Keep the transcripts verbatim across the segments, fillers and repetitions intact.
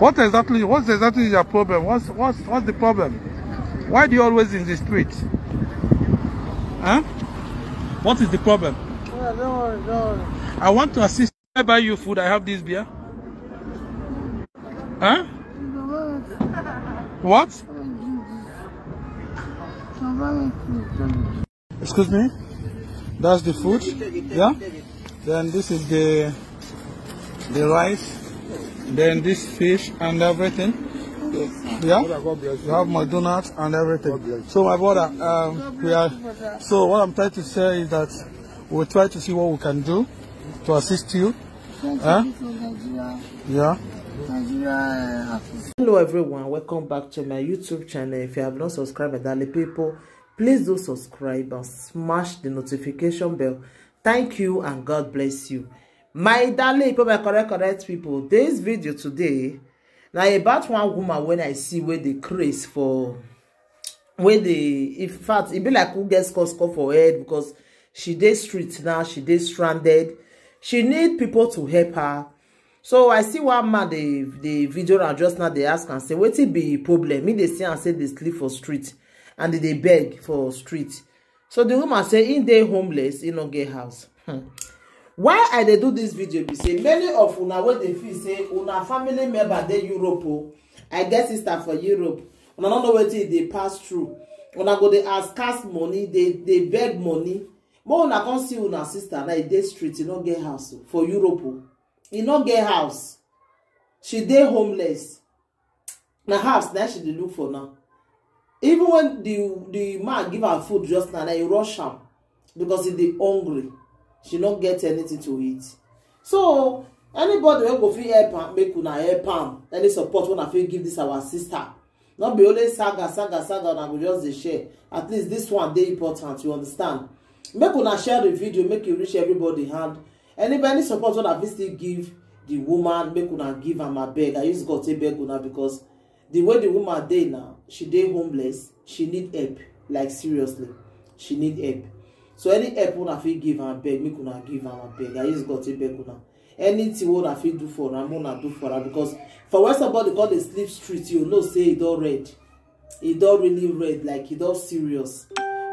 What exactly? What's exactly your problem? What's what's what's the problem? Why do you always in the street? Huh? What is the problem? I want to assist. I buy you food. I have this beer. Huh? What? Excuse me? That's the food. Yeah? Then this is the the rice. Then this fish and everything. Yeah? You have my donuts and everything. So my brother, um, we are so what I'm trying to say is that we'll try to see what we can do to assist you. Huh? Yeah. Hello everyone, welcome back to my YouTube channel. If you have not subscribed, my darling people, please do subscribe and smash the notification bell. Thank you and God bless you. My darling people, my correct, correct people, this video today, now about one woman when I see where they craze for, where they, in fact, it be like who gets cause call for head because she dey street now, she dey stranded. She need people to help her. So I see one man, the the video now just now they ask and say, "What it be problem?" Me they see and say they sleep for street and they beg for street. So the woman say, "In dey homeless, he no get house." Hmm. Why I dey do this video be say many of una wey dey feel say una family member dey Europe o, I get sister for Europe. Una no know wetin e dey pass through. Una go dey ask, ask money, dey dey beg money. More una come see una sister now, e dey street, e no get house o, for Europe o. E no get house. She dey homeless. Na house na she dey look for now. Even when the the man give her food just now, na e rush am because e dey hungry. She no get anything to eat. So anybody wey go fit help am, make una help am. Any support wey una fit give this our sister. No be only saga, saga, saga, una go just dey share. At least this one dey important, you understand? Make una share the video, make e reach everybody hand. Anybody, any support wey una fit still give the woman, make una give am, abeg. I use God take beg una because the way the woman dey now, she dey homeless, she need help, like seriously, she need help. So any help una fit give am, abeg, make una give am, abeg. I use God take beg una. Anything wey una fit do for am, una do for am because for when somebody come dey sleep street, you know say e don red. E don really red, like e don serious.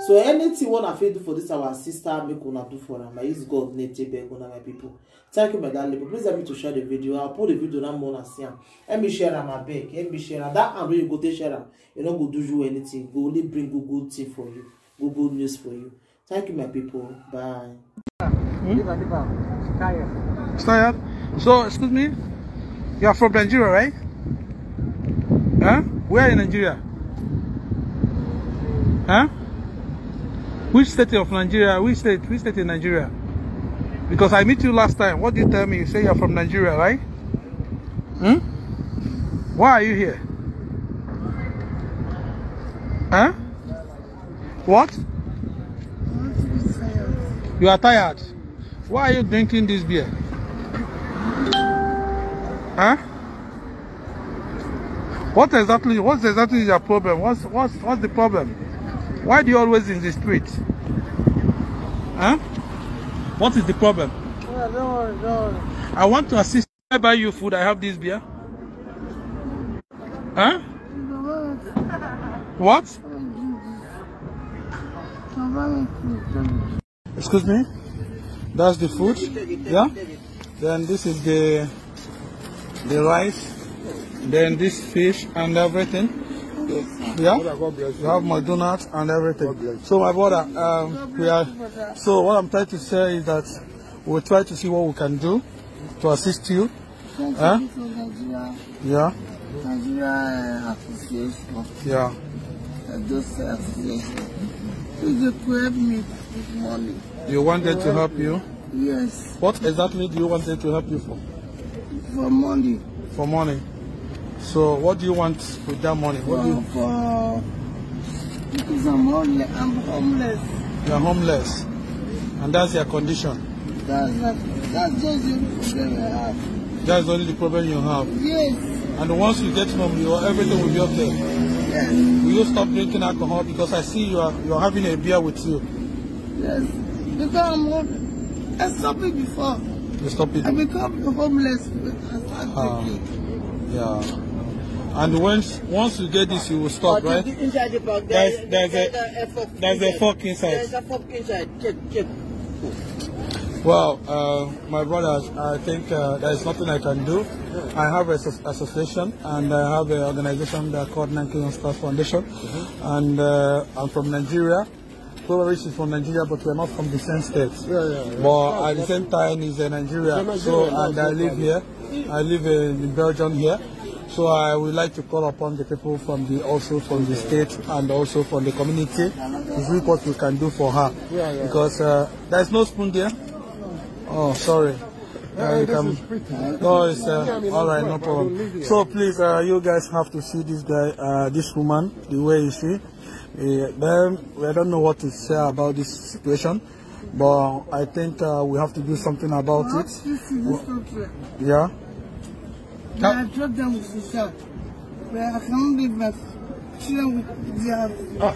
So anything wey una fit do for this our sister, make una do for am. I use God name take beg una, my people. Thank you, my darling. But please help me to share the video. I'll put the video now, more una see am. Help me share am, abeg. Help me share am. That hand wey you go take share am, e no go do you anything. E go only bring good, good thing for you, good, good news for you. Thank you, my people. Bye. Leave her, leave her. She's tired. She's tired? So, excuse me, you are from Nigeria, right? Huh? Where in Nigeria? Huh? Which state of Nigeria? Which state? Which state in Nigeria? Because I meet you last time. What did you tell me? You say you're from Nigeria, right? Hmm? Why are you here? Huh? What? You are tired. Why are you drinking this beer? Huh? What exactly? What's exactly your problem? What's what's what's the problem? Why do you always in the street? Huh? What is the problem? I want to assist. I buy you food. I have this beer. Huh? What? Excuse me? That's the food. Yeah? Then this is the the rice. Then this fish and everything. Yeah? You have my donuts and everything. So my brother, um, we are so what I'm trying to say is that we'll try to see what we can do to assist you. Huh? Yeah. Nigeria, uh, Association. Yeah. Uh, those association. Please, they could help me with money. You want them to help you? Yes. What exactly do you want them to help you for? For money. For money. So what do you want with that money? What do you... For, for, because I'm homeless. I'm homeless. You are homeless. And that's your condition. That's, that's, that's just the problem I have. That's only the problem you have. Yes. And once you get home, your everything will be okay. Yes. Will you stop drinking alcohol? Because I see you are you are having a beer with you. Yes. Because I'm home. I stopped it before. You stop it. I become homeless. I start drinking. Yeah. And once once you get this, you will stop, right? Inside the bag, there's there's a there's a fork inside. There's a fork inside. Check, check. Well, uh, my brothers, I think uh, there is nothing I can do. I have a association and I have an organization that called Nanking Stars Foundation, mm-hmm. and uh, I'm from Nigeria. Probably she's from Nigeria, but we're not from the same state. Yeah, yeah, yeah. But at the same time, he's a Nigerian. So, and I live here. I live in Belgium here. So I would like to call upon the people from the also from the state and also from the community to see what we can do for her. Yeah, yeah. Because uh, there's no spoon there. Oh, sorry. Uh, you can. No, it's uh, all right, no problem. So please, uh, you guys have to see this guy, uh, this woman, the way you see. Eh, then I don't know what to say about this situation, but I think uh, we have to do something about it. Yeah. I drop them with the shop. But I can't leave my children with their ah.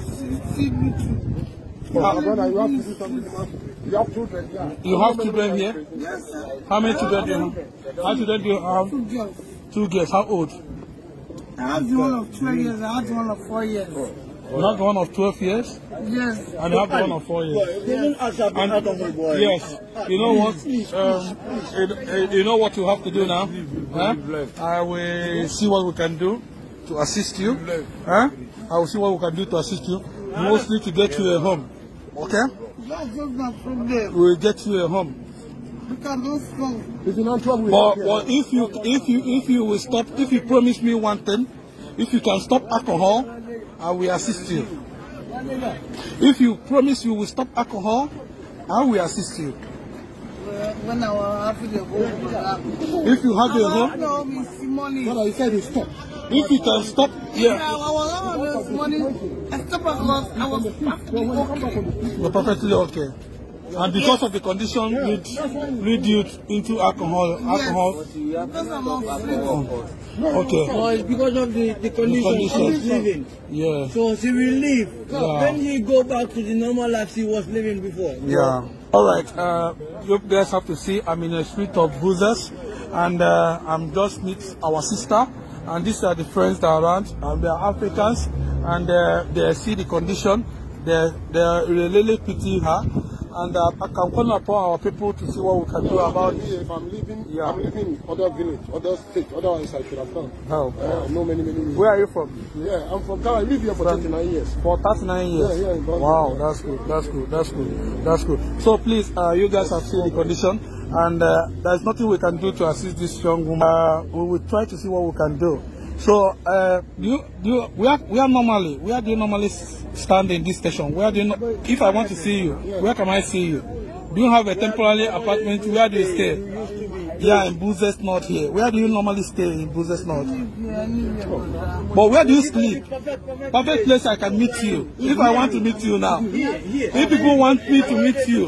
You have, brother, you have to do something. You have children. Yeah. You have children here? Yes, sir. How many children do you have? How many children do you have? Two girls. Two girls. How old? I have the one of twelve years, I have the one of four years. You have the one of twelve years? Yes. And you have the one of four years? Yes. And, yes. You know what? Um, you, you know what you have to do now? Huh? I will see what we can do to assist you. Huh? I will see what we can do to assist you. Mostly to get you a home. Okay? That's just my problem. We'll get you a home. But, but if you if you if you will stop, if you promise me one thing, if you can stop alcohol, I will assist you. If you promise you will stop alcohol, I will assist you. When I have the home, if you have the home, no, it's money. What I said is stop. If you can stop, yeah. I was money. I stop alcohol. I was perfectly okay. You're perfectly okay. And because of the condition, lead, lead you into alcohol. Alcohol. Because I'm on free. Okay. No, it's because of the, the condition she's living. Yeah. So she will leave. Yeah. When he go back to the normal life she was living before. Yeah. All right. Uh, you guys have to see. I'm in a street of boozers, and uh, I'm just meet our sister. And these are the friends that are around, and they are Africans, and uh, they see the condition. They they really pity her, and uh, I can call upon our people to see what we can do about it. If I'm living, yeah. I'm living in other village, other state, otherwise I should have come. How? Uh, no, many, many years. Where are you from? Yeah, I'm from Ghana. I live here for thirty-nine years. For thirty-nine years? Yeah, yeah. Wow, that's good, that's good, that's good, that's good. So please, uh, you guys have seen the condition, and uh, there's nothing we can do to assist this young woman. Uh, we will try to see what we can do. So, uh, do you, do you, where, where normally, where do you normally stand in this station? Where do you, if I want to see you, where can I see you? Do you have a temporary apartment? Where do you stay? Yeah, in Buzes North here. Where do you normally stay in Buzes North? But where do you sleep? Perfect place I can meet you. If I want to meet you now, if people want me to meet you,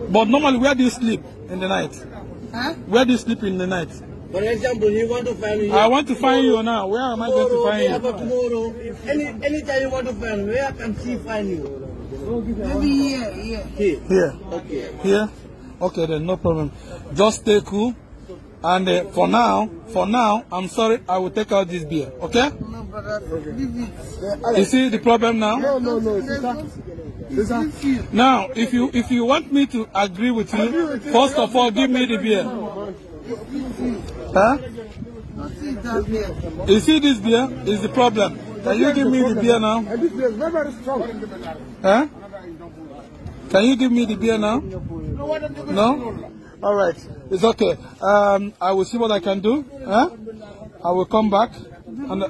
but normally, where do you sleep in the night? Huh? Where do you sleep in the night? For example, you want to find me. I want to find you now. Where am I going to find you? Tomorrow, any anytime you want to find me, where can she find you? Maybe here, here. Here. Here. Okay. Here. Okay, then no problem. Just stay cool. And uh, for now, for now, I'm sorry, I will take out this beer, okay? No, brother, leave it. You see the problem now? No, no, no, sister. Sister. Now, if you if you want me to agree with you, first of all, give me the beer. Huh? You see this beer is the problem. Can you give me the beer now? And this beer is very, very strong. Huh? Can you give me the beer now? No? All right. It's okay. Um, I will see what I can do. Huh? I will come back. And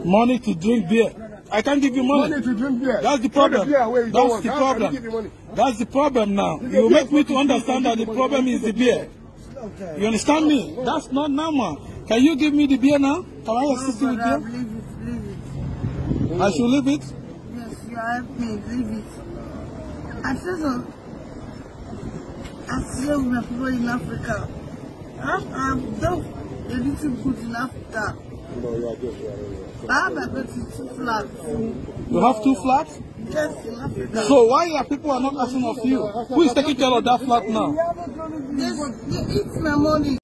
money to drink beer. I can't give you money. Money to drink beer. That's the problem. That's the problem. That's the problem now. You make me to understand that the problem is the beer. You understand me? That's not normal. Can you give me the beer now? Can I assist you with beer? Leave it, leave it. I should leave it? Yes, you help me, leave it. I said so. I see my people in Africa. I've, I've done a little good in Africa. No, you are good. You are good. I have my bed is two flats. You have two flats? Yes, in Africa. So why are people are not asking of you? Who is taking care of that flat now? They, they eat my money.